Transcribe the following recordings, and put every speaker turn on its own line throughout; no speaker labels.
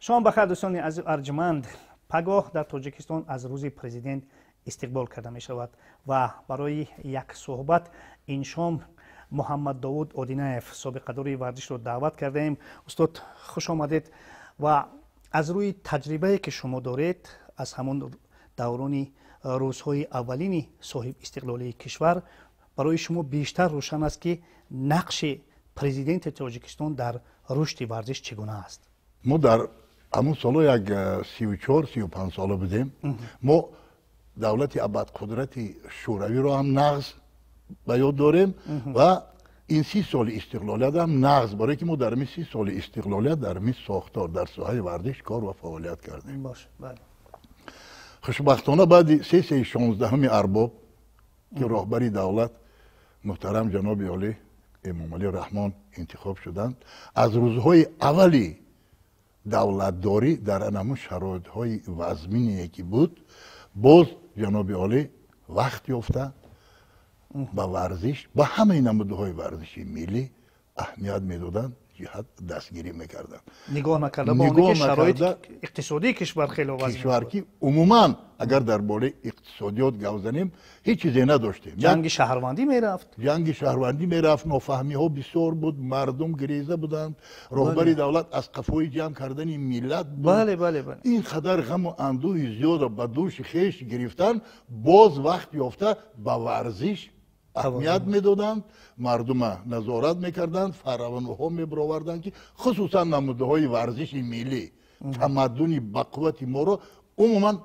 Шом бахайр, дӯстони азиз арҷманд. Пагоҳ дар Тоҷикистон аз рӯзи президент истиқбол карда мешавад ва барои як суҳбат ин шом Муҳаммад Довуд Одинаев, собиқадори варзишро даъват кардаем. Устод, хуш омадед ва аз рӯи таҷрибае, ки шумо доред, аз ҳамон даврони рӯзҳои аввалини соҳиб истиқлолии кишвар барои шумо бештар рӯшан аст, ки нақши президенти Тоҷикистон дар рушди варзиш чӣ гуна аст.
Мо дар ҳамун солҳо як 34-35 сола будем. Мо давлати абадқудрати Шӯравиро ҳам нағз ба ёд дорем ва ин 30 соли истиқлолият ҳам нағз, барое ки мо дар ин 30 соли истиқлолият дар ин сохтор, дар соҳаи варзиш кор ва фаъолият кардем. Хушбахтона, баъди сессияи 16-уми Арбоб, ки роҳбари давлат муҳтарам ҷаноби олӣ Эмомалӣ Раҳмон интихоб шуданд, аз рӯзҳои аввали давлатдорӣ дар анамун шароитҳои вазмине ки буд, боз ҷаноби олӣ вақт ёфта ба варзиш, ба ҳамаи намудҳои варзиши миллӣ аҳамият медоданд, ҷиҳат дастгирӣ мекарданд.
Нигоҳ накарда ба оне ки шароити иқтисодии кишвар хеле
кишвар ки умуман, агар дар бораи иқтисодиёт гап занем, ҳеҷ чизе надоштем.
Ҷанги шаҳрвандӣ мерафт.
Ҷанги шаҳрвандӣ мерафт, нофаҳмиҳо бисёр буд, мардум гиреза буданд. Роҳбари давлат аз қафои ҷамъ кардани миллат буд. Ин қадар ғаму андӯҳи зиёдро ба дӯши хеш гирифтан, боз вақт ёфта ба варзиш аҳамият медоданд, мардума назорат мекарданд, фаравонҳо мебароварданд, ки хусусан намудаҳои варзиши миллӣ тамаддуни бақуввати моро умуман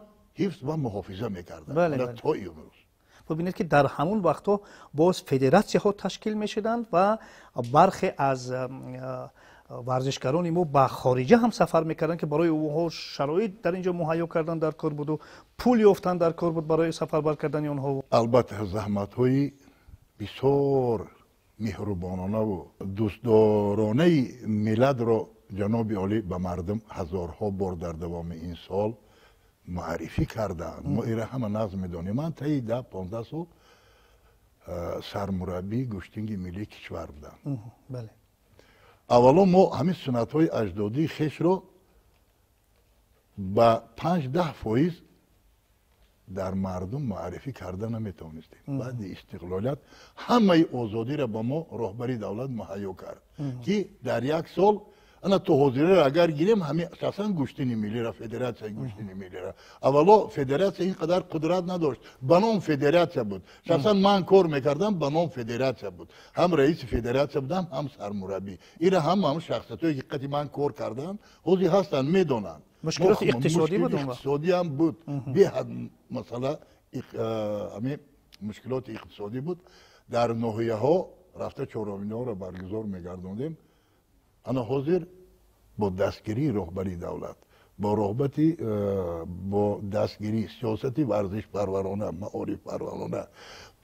ҳифз ва муҳофиза мекарданд то имрӯз.
Бибинед, ки дар ҳамон вақтҳо боз федератсияҳо ташкил мешуданд ва бархе аз варзишгарони мо ба хориҷа ҳам сафар мекарданд, ки барои онҳо шароит дар ин ҷо муҳайё кардан дар кор буду пул ёфтан дар кор буд барои сафарбар кардани онҳо.
Албатта, заҳматҳои бисёр меҳрубононаву дӯстдоронаи миллатро ҷаноби олӣ ба мардум ҳазорҳо бор дар давоми ин сол муаррифӣ карданд. Мо ира ҳама нағз медонем. Ман таи 10-15 сол сармураббии гӯштинги миллии кишвар будам. Аввало, мо ҳамин суннатҳои аҷдодии хешро ба 5-10% дар мардум муаррифӣ карда наметавонистем. Баъди истиқлолият ҳамаи озодиро ба мо роҳбари давлат муҳайё кард, ки дар як сол ана то ҳозираро агар гирем, ҳами асосан гӯштини миллира, федератсияи гӯштини миллира, аввало федератсия ин қадар қудрат надошт, ба ном федератсия буд. Шахсан ман кор мекардам, ба ном федератсия буд, ҳам раиси федератсия будам, ҳам сармураббӣ. Ира ҳам ҳам шахсиятҳое, ки қати ман кор карданд, ҳозир ҳастанд, медонанд.
Мушкилоти иқтисодӣ буд.
Иқтисодӣ ҳам буд, беҳад масъала ҳами мушкилоти иқтисодӣ буд. Дар ноҳияҳо рафта чорабиниҳоро баргузор мегардондем. Ана ҳозир бо дастгирии роҳбари давлат, бо роҳбати бо дастгирии сиёсати варзишпарварона, маорифпарварона,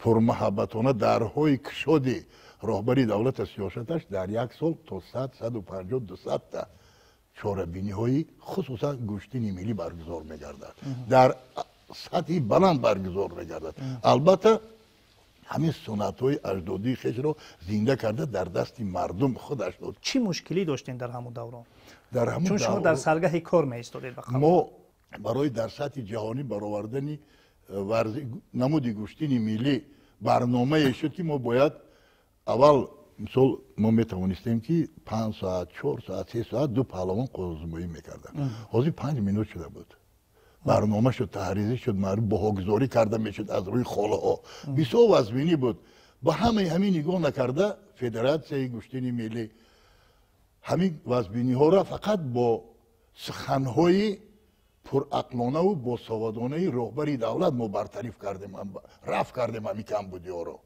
пурмуҳаббатона, дарҳои кушоди роҳбари давлата, сиёсаташ, дар як сол то 100, 150, 200-та чорабиниҳои хусусан гӯштини миллӣ баргузор мегардад, дар сатҳи баланд баргузор мегардад. Албатта, ҳамин суннатҳои аҷдодии хешро зинда карда дар дасти мардум худаш дод.
Чӣ мушкилӣ доштем дар ҳамон даврон, чун шумо дар саргаҳи кор меистодед?
Мо барои дар сатҳи ҷаҳонӣ баровардани намуди гӯштини миллӣ барномае шуд, ки мо бояд аввал, мисол, мо метавонистем, ки 5 соат, 4 соат, 3 соат ду паҳлавон қозмоӣ мекарданд, ҳозир 5 минут шуда буд. Барнома шуд, таҳризӣ шуд, баҳогузорӣ карда мешуд аз рӯи холаҳо. Бисёр вазминӣ буд. Ба ҳамаи ҳамин нигоҳ накарда, федератсияи гӯштини миллӣ ҳамин вазбиниҳоро фақат бо суханҳои пурақлонаву босаводонаи роҳбари давлат мо бартариф кардем, рафт кардем ҳамин камбудиҳоро.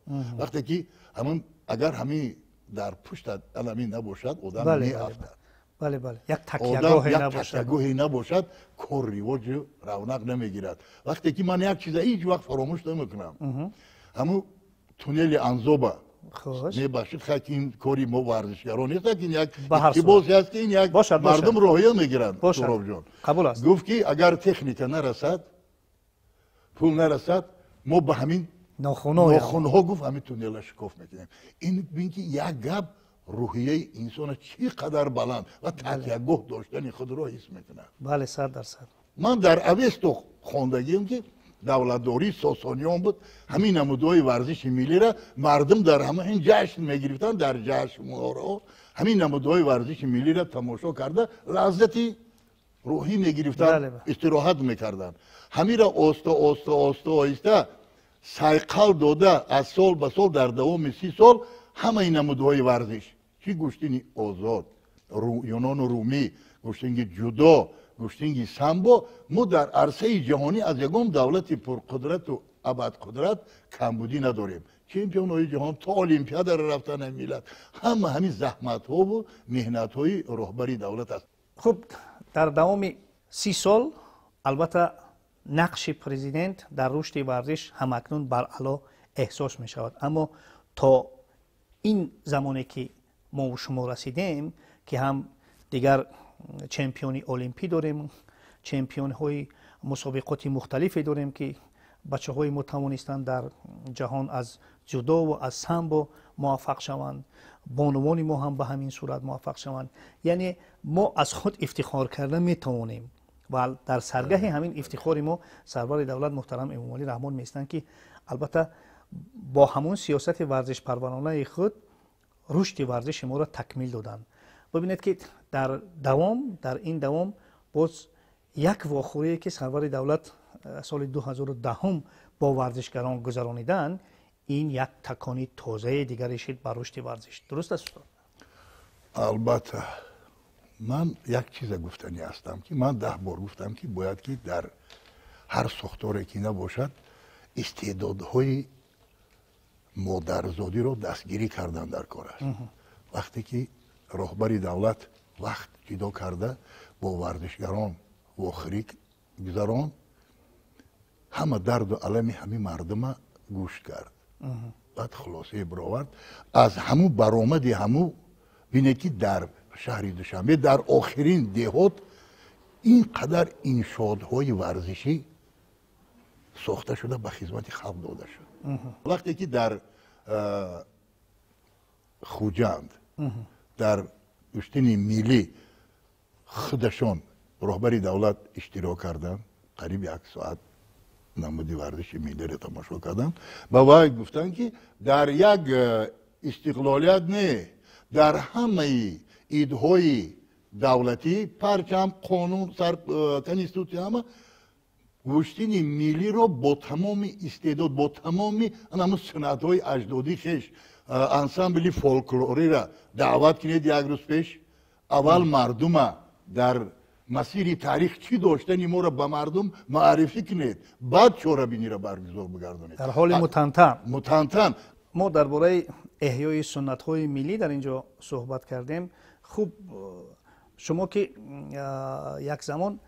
Вақте ки ҳамин, агар ҳамин дар пушта ҳамин набошад, одам меафтад.
Бале, бале, як такягоҳе
набошад, кор ривоҷу равнақ намегирад. Вақте ки ман як чиза ҳеҷ вақт фаромӯш намекунам, ҳамун туннели Анзоба, мебахшид, хай, ин кори мо варзишгарон нест, ин як иқтибосе аст, ки ин як мардум роҳия мегиранд. Суробҷон гуфт, ки агар техника нарасад, пул нарасад, мо ба ҳамин нохунҳо, гуфт, ҳамин туннела шикоф мекунем. Ин бин, ки як гап Рӯҳияи инсона чӣ қадар баланд ва такягоҳ доштани худро ҳис мекунад.
Бале, 100%.
Ман дар Авесто хондагием, ки давлатдории Сосониён буд, ҳамин намудҳои варзиши миллиро мардум дар ҳамаин ҷашн мегирифтанд, дар ҷашнҳоро ҳамин намудҳои варзиши миллиро тамошо карда лаззати рӯҳӣ мегирифтанд, истироҳат мекарданд. Ҳаминро оста оста оста оҳиста сайқал дода аз сол ба сол дар давоми 30 сол ҳамаи намудҳои варзиш, чӣ гӯштини озод, юнону румӣ, гӯштинги ҷудо, гӯштинги самбо, мо дар арсаи ҷаҳонӣ аз ягон давлати пурқудрату абадқудрат камбудӣ надорем. Чемпионҳои ҷаҳон то олимпиадаро рафтан миллат, ҳама ҳамин заҳматҳову меҳнатҳои роҳбари давлат аст.
Хуб, дар давоми 30 сол албатта нақши президент дар рушди варзиш ҳамакнун баръало эҳсос мешавад. Аммо то ин замоне ки мо шумо расидем, ки ҳам дигар чемпиони олимпӣ дорем, чемпионҳои мусобиқоти мухталифе дорем, ки бачаҳои мо тавонистанд дар ҷаҳон аз ҷудо ва аз самбо муваффақ шаванд, бонувони мо ҳам ба ҳамин сурат муваффақ шаванд. Яъне мо аз худ ифтихор карда метавонем ва дар саргаҳи ҳамин ифтихори мо сарвари давлат муҳтарам Эмомалӣ Раҳмон меистанд, ки албатта бо ҳамон сиёсати варзишпарваронаи худ рушди варзиши моро такмил доданд. Бибинед, ки дар ин давом боз як вохӯрие, ки сарвари давлат соли 2010 бо варзишгарон гузарониданд, ин як такони тозаи дигаре шид ба рушди варзиш. Дуруст аст, устод?
Албатта, ман як чиза гуфтанӣ ҳастам, ки ман 10 бор гуфтам, ки бояд ки дар ҳар сохторе ки набошад, истеъдодҳои модарзодиро дастгирӣ кардан дар кор аст. Вақте ки роҳбари давлат вақт ҷудо карда бо варзишгарон вохӯрӣ гузарон, ҳама дарду алами ҳамин мардума гӯш кард, баъд хулосае баровард. Аз ҳамун баромади ҳамун бинед, ки дар шаҳри Душанбе дар охирин деҳот ин қадар иншоотҳои варзишӣ сохта шуда ба хизмати халқ дода шуд. Вақте ки дар Хуҷанд дар гӯштини миллӣ худашон роҳбари давлат иштирок карданд, қариб 1 соат намуди варзиши миллиро тамошо карданд, ба вай гуфтанд, ки дар як истиқлолият не, дар ҳамаи идҳои давлатӣ, парчам, қонун, конститутсия, ҳама гӯштини миллиро бо тамоми истеъдод, бо тамоми ҳамун суннатҳои аҷдодӣ хеш, ансамбли фолклориро даъват кунед як рӯз пеш, аввал мардума дар масири таърих чӣ доштани моро ба мардум маърифӣ кунед, баъд чорабиниро баргузор бигардонед.
Дар ҳоли мутантан.
Мутантан.
Мо дар бораи эҳёи суннатҳои миллӣ дар ин ҷо суҳбат кардем. Хуб, шумо ки як замон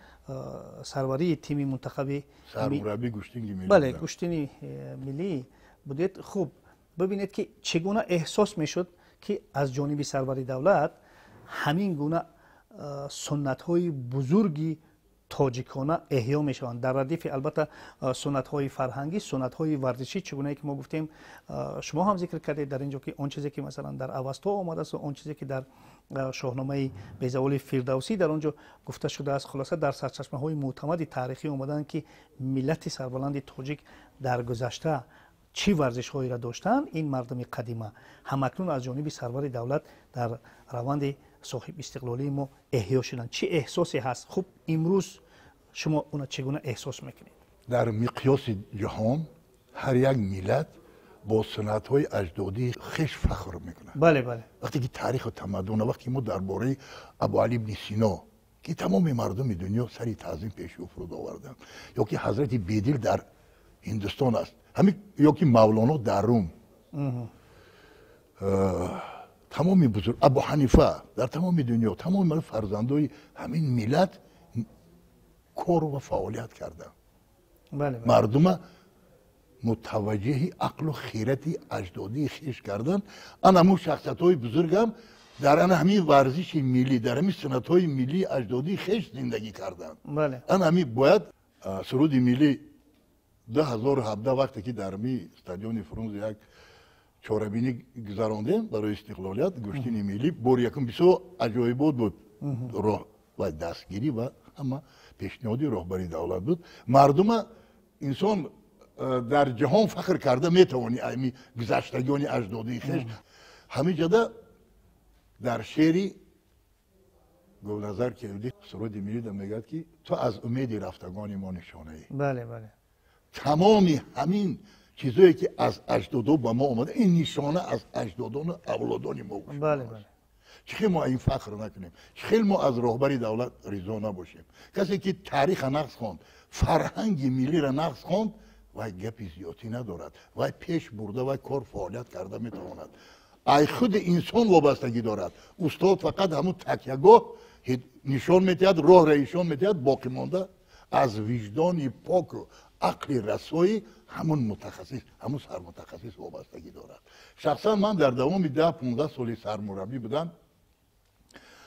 сарварии тими мунтахаби
сармурабби гӯштини миллӣ,
бале, гӯштини миллӣ будед. Хуб, бибинед, ки чӣ гуна эҳсос мешуд, ки аз ҷониби сарвари давлат ҳамин гуна суннатҳои бузурги тоҷикона эҳё мешаванд. Дар радифи албатта суннатҳои фарҳангӣ, суннатҳои варзишӣ, чӣ гунае ки мо гуфтем, шумо ҳам зикр кардед дар ин ҷо, ки он чизе ки масалан дар Авасто омадааст ва он чизе ки дар шоҳномаи безаволи Фирдавсӣ дар он ҷо гуфта шудааст, хулоса дар сарчашмаҳои мӯътамади таърихӣ омаданд, ки миллати сарбаланди тоҷик дар гузашта чӣ варзишҳоеро доштанд, ин мардуми қадима ҳамакнун аз ҷониби сарвари давлат дар раванди соҳиб истиқлолии мо эҳё шуданд. Чӣ эҳсосе ҳаст? Хуб, имрӯз шумо она чӣ гуна эҳсос мекунед?
Дар миқёси ҷаҳон ҳар як миллат бо суннатҳои аҷдодии хеш фахр мекунад.
Бале, бале.
Вақте ки таъриху тамаддун, вақте ки мо дар бораи Абуалӣ ибни Сино, ки тамоми мардуми дунё сари таъзим пеши ӯ фуруд оварданд, ё ки ҳазрати Бедил дар Ҳиндустон аст, ҳамин, ё ки Мавлоно дар Рум, тамоми бузург Абу Ҳанифа дар тамоми дунё, тамоми фарзандои ҳамин миллат кор ва фаъолият карданд. Мардума мутаваҷҷеҳи ақлу хирати аҷдодии хеш карданд. Ана ҳамун шахсиятҳои бузургам дар ана ҳамин варзиши миллӣ, дар ҳамин суннатҳои миллии аҷдодии хеш зиндагӣ карданд. Ана ҳамин бояд суруди миллӣ 2017 вақте ки дар ми стадиони Фрунзе як Чорабинӣ гузарондем барои истиқлолият, гӯштини миллӣ бори якум бисёр аҷоибот буд. Роҳ ва дастгирӣ ва ҳама пешниҳоди роҳбари давлат буд. Мардума инсон дар ҷаҳон фахр карда метавонӣ ами гузаштагони аҷдодии хеш. Ҳамин ҷода дар шеъри Гулназар Келдӣ суруди миллида мегӯяд, ки ту аз умеди рафтагони мо нишонаӣ.
Бале, бале.
Тамоми ҳамин чизое ки аз аҷдодо ба мо омада, ин нишона аз аҷдодону авлодони мо.
Бале, бале.
Чӣ хел мо ин фахр накунем? Чӣ хел мо аз роҳбари давлат ризо набошем? Касе ки тариха нақс хонд, фарҳанги миллиро нақс хонд, вай гапи зиёдӣ надорад, вай пеш бурда, вай кор фаъолият карда метавонад. Ай худи инсон вобастагӣ дорад. Устод фақат ҳамун такягоҳ нишон медиҳад, роҳро нишон медиҳад, боқӣ монда аз виҷдони поку ақли расои ҳамун мутахассис, ҳамун сармутахассис вобастагӣ дорад. Шахсан ман дар давоми 10-15 соли сармураббӣ будам,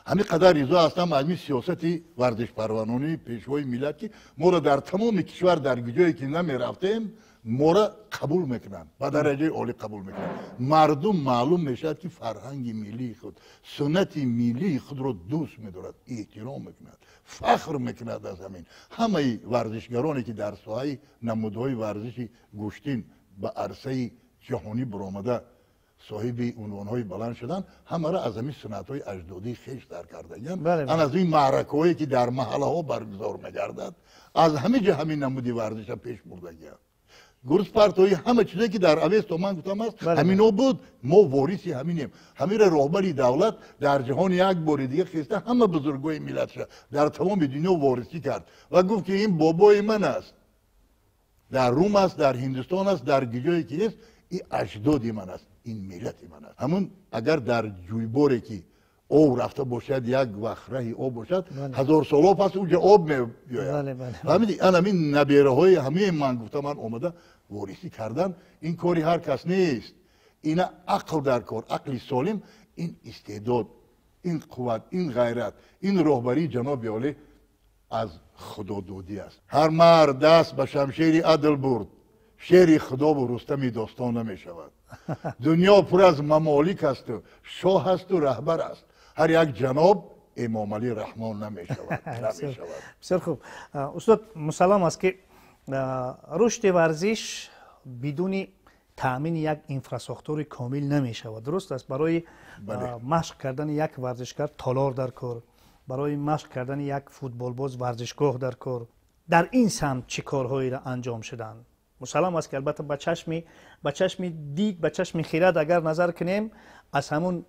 ҳамин қадар ризо ҳастам аз ин сиёсати варзишпарваронии пешвои миллат, ки моро дар тамоми кишвар, дар ҷое ки намерафтем, моро қабул мекунанд, ба дараҷаи олӣ қабул мекунанд. Мардум маълум мешавад, ки фарҳанги миллии худ, суннати миллии худро дӯст медорад, эҳтиром мекунад, фахр мекунад аз ҳамин. Ҳамаи варзишгароне ки дар соҳаи намудҳои варзиши гӯштин ба арсаи ҷаҳонӣ баромада соҳиби унвонҳои баланд шуданд, ҳамаро аз ҳамин суннатҳои аҷдодии хеш дар кардагианд. Ан аз ин маъракаҳое ки дар маҳаллаҳо баргузор мегардад, аз ҳамин ҷо ҳамин намуди варзиша пеш бурдагианд. Гурзпартоӣ, ҳама чизе ки дар Авесто ман гуфтам аст, ҳамино буд. Мо вориси ҳаминем. Ҳаминро роҳбари давлат дар ҷаҳон як бори дига хеста ҳама бузургои миллатша дар тамоми дунё ворисӣ кард ва гуфт, ки ин бобои ман аст, дар Рум аст, дар Ҳиндустон аст, дар ҷое ки нест, ин аҷдоди ман аст, ин миллати ман аст. Ҳамун агар дар ҷӯйборе ки об рафта бошад, як вақт раҳи об бошад, ҳазорсолҳо пас уҷа об меояд. Фаҳмидӣ? Ан ҳамин набераҳои ҳамаи ман гуфта ман омада ворисӣ кардан, ин кори ҳар кас нест. Ина ақл дар кор, ақли солим, ин истеъдод, ин қувват, ин ғайрат, ин роҳбарии ҷаноби олӣ аз худододӣ аст. Ҳар мард даст ба шамшери адл бурд, шери худову Рустами достон намешавад. Дунё пур аз мамолик асту шоҳ асту раҳбар аст, ҳар як ҷаноб Эмомалӣ Раҳмон намешавад. Намешавад.
Бисёр хуб, устод. Мусаллам аст, ки рушди варзиш бидуни таъмини як инфрасохтори комил намешавад. Дуруст аст, барои машқ кардани як варзишгар толор дар кор, барои машқ кардани як футболбоз варзишгоҳ дар кор. Дар ин самт чӣ корҳоеро анҷом шуданд? Мусаллам аст, ки албатта ба чашми дид, ба чашми хирад агар назар кунем, аз ҳамун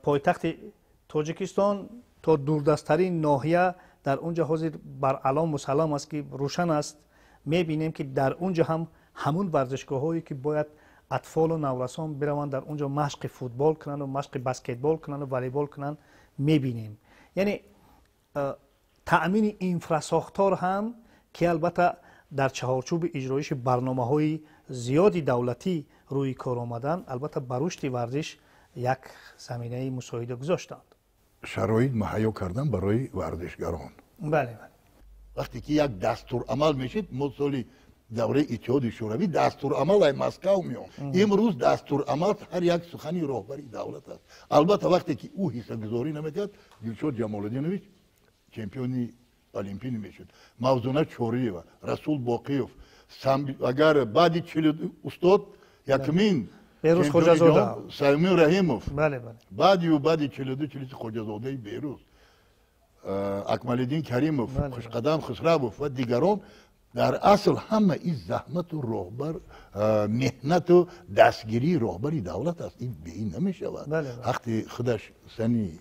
пойтахти Тоҷикистон то дурдасттарин ноҳия, дар он ҷо ҳозир баръало мусаллам аст, ки рӯшан аст, мебинем, ки дар он ҷо ҳам ҳамун варзишгоҳҳое ки бояд атфолу наврасон бираванд, дар он ҷо машқи футбол кунанду машқи баскетбол кунанду волейбол кунанд, мебинем. Яъне таъмини инфрасохтор ҳам, ки албатта дар чаҳорчӯби иҷроиши барномаҳои зиёди давлатӣ рӯи кор омадан, албатта ба рушди варзиш як заминаи мусоида гузоштанд.
Шароит муҳайё кардан барои варзишгарон.
Бале, бале.
Вақте ки як дастурамал мешид, мо соли давраи Иттиҳоди Шӯравӣ дастурамал ай Москав меом, имрӯз дастурамал ҳар як сухани роҳбари давлат аст. Албатта, вақте ки ӯ ҳиссагузорӣ намекард, Дилшод Ҷамолиддинович чемпиони олимпӣ намешуд, Мавзуна Чориева, Расул Боқиев, агар баъди чил устод якумин
Берӯз Хоҷазода,
Саймин Раҳимов, баъди 42-43 Хоҷазодаи Берӯз, Акмалиддин Каримов, Хушқадам Хусравов ва дигарон. Дар асл ҳама ин заҳмату роҳбар, меҳнату дастгирии роҳбари давлат аст. Ин беин намешавад. Вақти худаш сани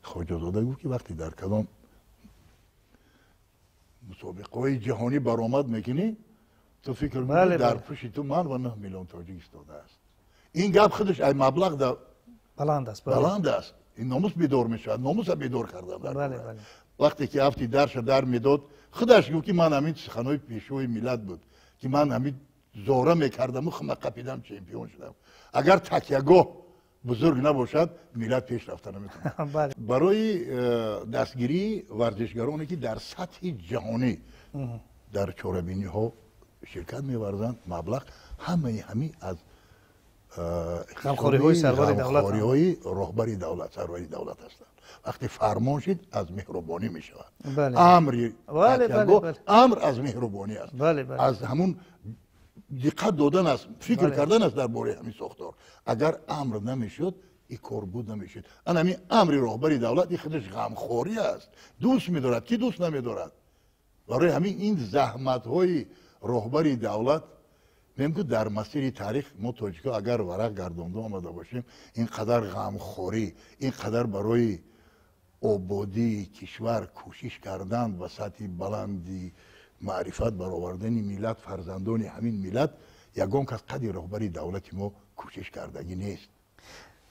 Хоҷазода гуфт, ки вақте дар кадом мусобиқаҳои ҷаҳонӣ баромад мекунӣ, ту фикр мекунӣ, дар пушти ту ман ва 9 миллион тоҷик истодааст. Ин гап худаш ай маблағ
баланд аст.
Баланд аст. Ин номус бедор мешавад, номуса бедор карда. Вақте ки афти дарша дар медод, худаш гуфт, ки ман ҳамин суханҳои пешвои миллат буд, ки ман ҳамин зора мекардаму хума қапидам, чемпион шудам. Агар такягоҳ бузург набошад, миллат пеш рафта наметавонад. Барои дастгирии варзишгароне ки дар сатҳи ҷаҳонӣ дар чорабиниҳо ширкат меварзанд, маблағ ҳамаи ҳамин аз
ғамхориҳои сарвари давлат,
ғамхориҳои роҳбари давлат, сарвари давлат ҳастанд. Вақте фармон шид, аз меҳрубонӣ мешавад. Амри амр аз меҳрубонӣ аст, аз ҳамун диққат додан аст, фикр кардан аст дар бораи ҳамин сохтор. Агар амр намешуд, ин кор буд намешуд. Ана ҳамин амри роҳбари давлат ин худаш ғамхорӣ аст. Дӯст медорад, ки дӯст намедорад. Барои ҳамин ин заҳматҳои роҳбари давлат мегӯям, ки дар масири таърих мо тоҷикҳо агар варақ гардонда омада бошем, ин қадар ғамхорӣ, ин қадар барои ободии кишвар кӯшиш кардан, ба сатҳи баланди маърифат баровардани миллат, фарзандони ҳамин миллат, ягон кас қадри роҳбари давлати мо кӯшиш кардагӣ нест.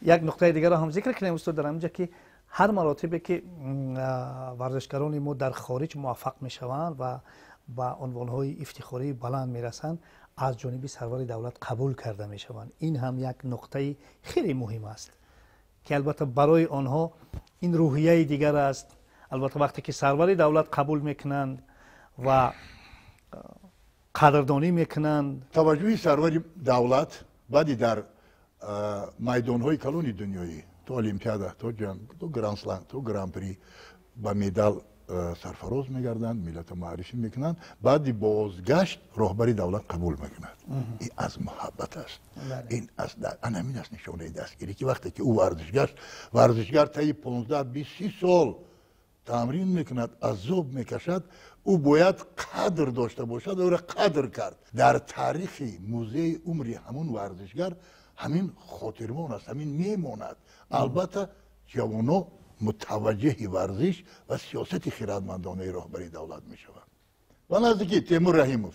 Як нуқтаи дигарро ҳам зикр кунем, устод, дар ҳаминҷа, ки ҳар маротибе ки варзишгарони мо дар хориҷ муваффақ мешаванд ва ба унвонҳои ифтихории баланд мерасанд, аз ҷониби сарвари давлат қабул карда мешаванд. Ин ҳам як нуқтаи хеле муҳим аст, ки албатта барои онҳо ин рӯҳияи дигар аст. Албатта вақте ки сарвари давлат қабул мекунанд ва қадрдонӣ мекунанд.
Таваҷҷӯҳи сарвари давлат баъди дар майдонҳои калони дунёӣ, то Олимпиада, то ҷанг, то Гранд-слам, то Гран-при ба медал сарфароз мегарданд, миллата муаррифӣ мекунанд, баъди бозгашт роҳбари давлат қабул мекунад. Ин аз муҳаббат аст, ин аз ҳамин аст нишонаи дастгирӣ, ки вақте ки ӯ варзишгар таи 15, 20, 30 сол тамрин мекунад, азоб мекашад, ӯ бояд қадр дошта бошад ва ӯро қадр кард. Дар таърихи музеи умри ҳамун варзишгар ҳамин хотирмон аст, ҳамин мемонад. Албатта ҷавоно мутаваҷҷеҳи варзиш ва сиёсати хирадмандонаи роҳбари давлат мешаванд. Ва наздики Темур Раҳимов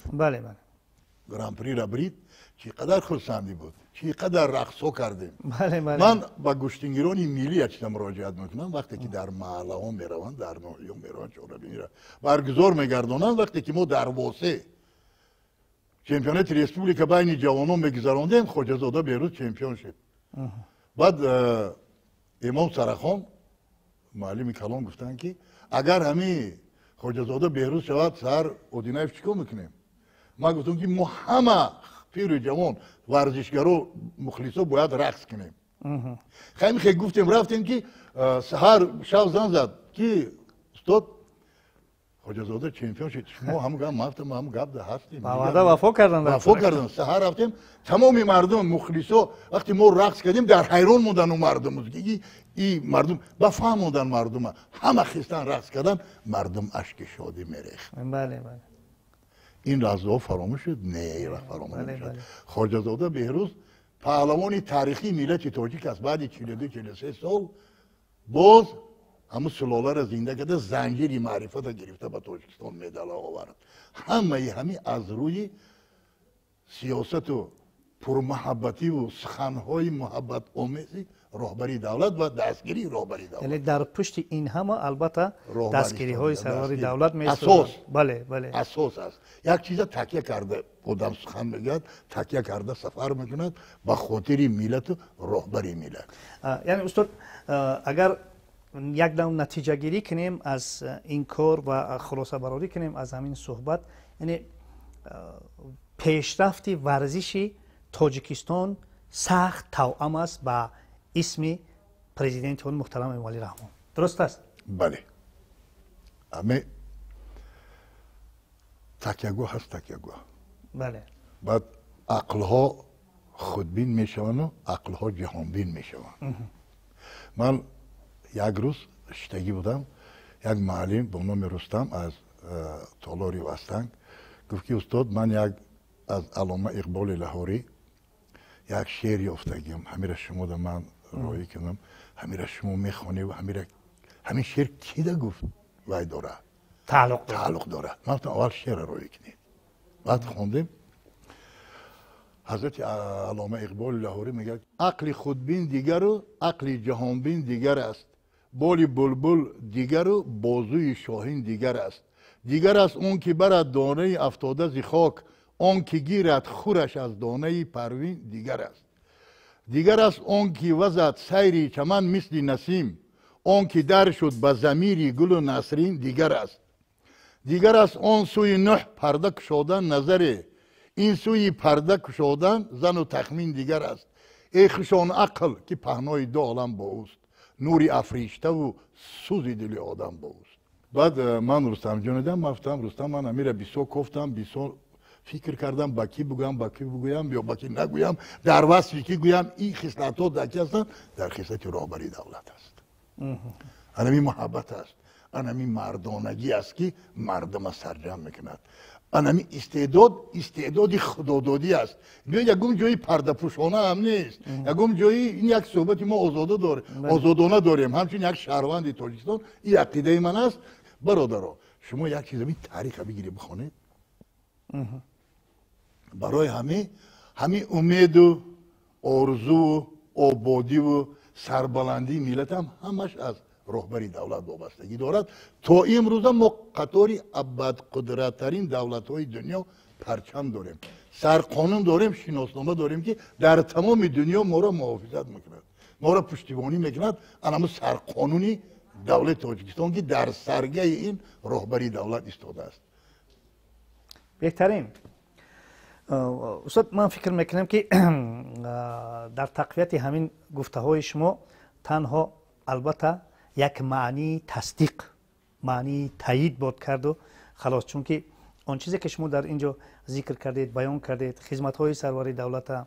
Гран-прира брид, чӣ қадар хурсандӣ буд, чӣ қадар рақсҳо кардем. Ман ба гӯштингирони миллӣ як чиза муроҷиат мекунам, вақте ки дар маҳаллаҳо мераванд, дар ноҳияҳо мераванд, чорабинира баргузор мегардонанд, вақте ки мо дар Восе чемпионати республика байни ҷавонон мегузарондем, Хоҷазода Берӯз чемпион шуд. Баъд Имом Сарахон, муаллими калон, гуфтанд, ки агар ҳамин Хоҷазода Беҳрӯз шавад, саҳар Одинаев чӣ кор мекунем? Ман гуфтам, ки мо ҳама пиру ҷавон, варзишгаро, мухлисо бояд рақс кунем. Хайми хе гуфтем, рафтем, ки саҳар шав зан зад, ки устод, Хоҷазода чемпион шуд, шумо ҳам гап, ман гуфтам, ҳам гап ҳастем.
Ба ваъда вафо карданд.
Вафо карданд. Саҳар рафтем, тамоми мардум, мухлисо, вақте мо рақс кардем, дар ҳайрон монданд у мардум, и мардум ба фаҳм монданд, мардума ҳама хистан рақс кардан, мардум ашки шодӣ мерехт.
Бале, бале.
Ин лаҳзаҳо фаромӯш шуд? Не, фаромӯш нашуд. Хоҷазода Беҳрӯз паҳлавони таърихии миллати тоҷик аст. Баъди 42, 43 сол боз ҳамун сулоларо зинда карда, занҷири маърифата гирифта ба Тоҷикистон медала овард. Ҳамаи ҳамин аз рӯи сиёсату пурмуҳаббативу суханҳои муҳаббатомези роҳбари давлат ва дастгирии роҳбари давлат.
Яъне дар пушти ин ҳама албатта дастгириҳои сарвари давлат
асос.
Бале, бале.
Асос аст. Як чиза такя карда одам сухан мегӯяд, такя карда сафар мекунад ба хотири миллату роҳбари миллат.
Яъне устод, агар як дам натиҷагирӣ кунем аз ин кор ва хулосабарорӣ кунем аз ҳамин суҳбат, яъне пешрафти варзиши Тоҷикистон сахт тавъам аст ба исми президенти он муҳтарам Эмомалӣ Раҳмон, дуруст аст?
Бале, аме такягоҳ ҳаст, такягоҳ.
Бале.
Баъд ақлҳо худбин мешаванду ақлҳо ҷаҳонбин мешаванд. Ман як рӯз шитагӣ будам, як муаллим бо номи Рустам аз толори Вастанг гуфт, ки устод, ман як аз Аллома Иқболи Лаҳорӣ як шеър ёфтагиам, ҳамира шумода ман роӣ кунам, ҳамира шумо мехонед, ҳамира ҳамин шеър кида гуфт вай дора тааллуқ дорад. Ман гуфтам, аввал шеърро роӣ кунед. Баъд хондем. Ҳазрати Аллома Иқболи Лаҳорӣ мегӯяд: ақли худбин дигару ақли ҷаҳонбин дигар аст, боли булбул дигару бозуи шоҳин дигар аст, дигар аст он ки барад донаи афтода зи хок, он ки гирад хураш аз донаи парвин дигар аст, дигар аст он ки вазад сайри чаман мисли насим, он ки дар шуд ба замири гулу насрин дигар аст, дигар аст он сӯи нӯҳ парда кушодан назаре, ин сӯи парда кушодан зану тахмин дигар аст. Эй хушон ақл, ки паҳнои ду олам бо ӯст, нури африштаву сӯзи дили одам бо ӯст. Баъд ман Рустамҷон дидам, ман гуфтам: «Рустам, ман амира бисёр кофтам, бисёр фикр кардам, ба кӣ бугӯям, ба кӣ бугӯям ё ба кӣ нагӯям, дар васфи кӣ гӯям. Ин хислатҳо дар кӣ ҳастанд? Дар хислати роҳбари давлат аст. Анами муҳаббат аст, анами мардонагӣ аст, ки мардума сарҷамъ мекунад, анами истеъдод, истеъдоди худододӣ аст. Ягон ҷои пардапӯшона ҳам нест, ягон ҷои ин як суҳбати мо озода дорем, озодона дорем, ҳамчун як шаҳрванди Тоҷикистон. Ин ақидаи ман аст, бародаро. Шумо як чиз тариха бигиред, бихонед. Барои ҳамин умеду орзуву ободиву сарбаландии миллатам ҳамаш аз роҳбари давлат вобастагӣ дорад. То имрӯза мо қатори абадқудраттарин давлатҳои дунё парчам дорем, сарқонун дорем, шиноснома дорем, ки дар тамоми дунё моро муҳофизат мекунад, моро пуштибонӣ мекунад. Анамо сарқонуни давлати Тоҷикистон, ки дар саргаи ин роҳбари давлат истодааст.
Беҳтарин, устод. Ман фикр мекунам, ки дар тақвияти ҳамин гуфтаҳои шумо танҳо албатта як маънии тасдиқ, маънии таъид бод карду халос, чунки он чизе, ки шумо дар ин ҷо зикр кардед, баён кардед, хизматҳои сарвари давлата,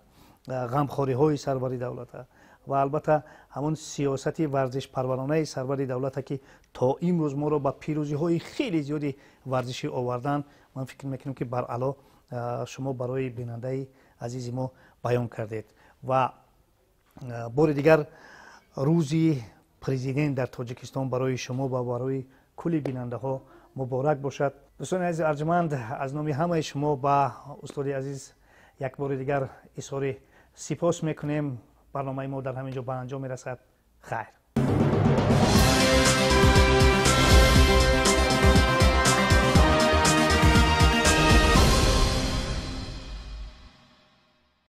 ғамхориҳои сарвари давлата ва албатта ҳамон сиёсати варзишпарваронаи сарвари давлата, ки то имрӯз моро ба пирӯзиҳои хеле зиёди варзишӣ овардан, ман фикр мекунам, ки баръало шумо барои бинандаи азизи мо баён кардед. Ва бори дигар рӯзи президент дар Тоҷикистон барои шумо ва барои кулли бинандаҳо муборак бошад. Дӯстони азиз арҷманд, аз номи ҳамаи шумо ба устоди азиз як бори дигар изҳори сипос мекунем. Барномаи мо дар ҳамин ҷо ба анҷом мерасад. Хайр.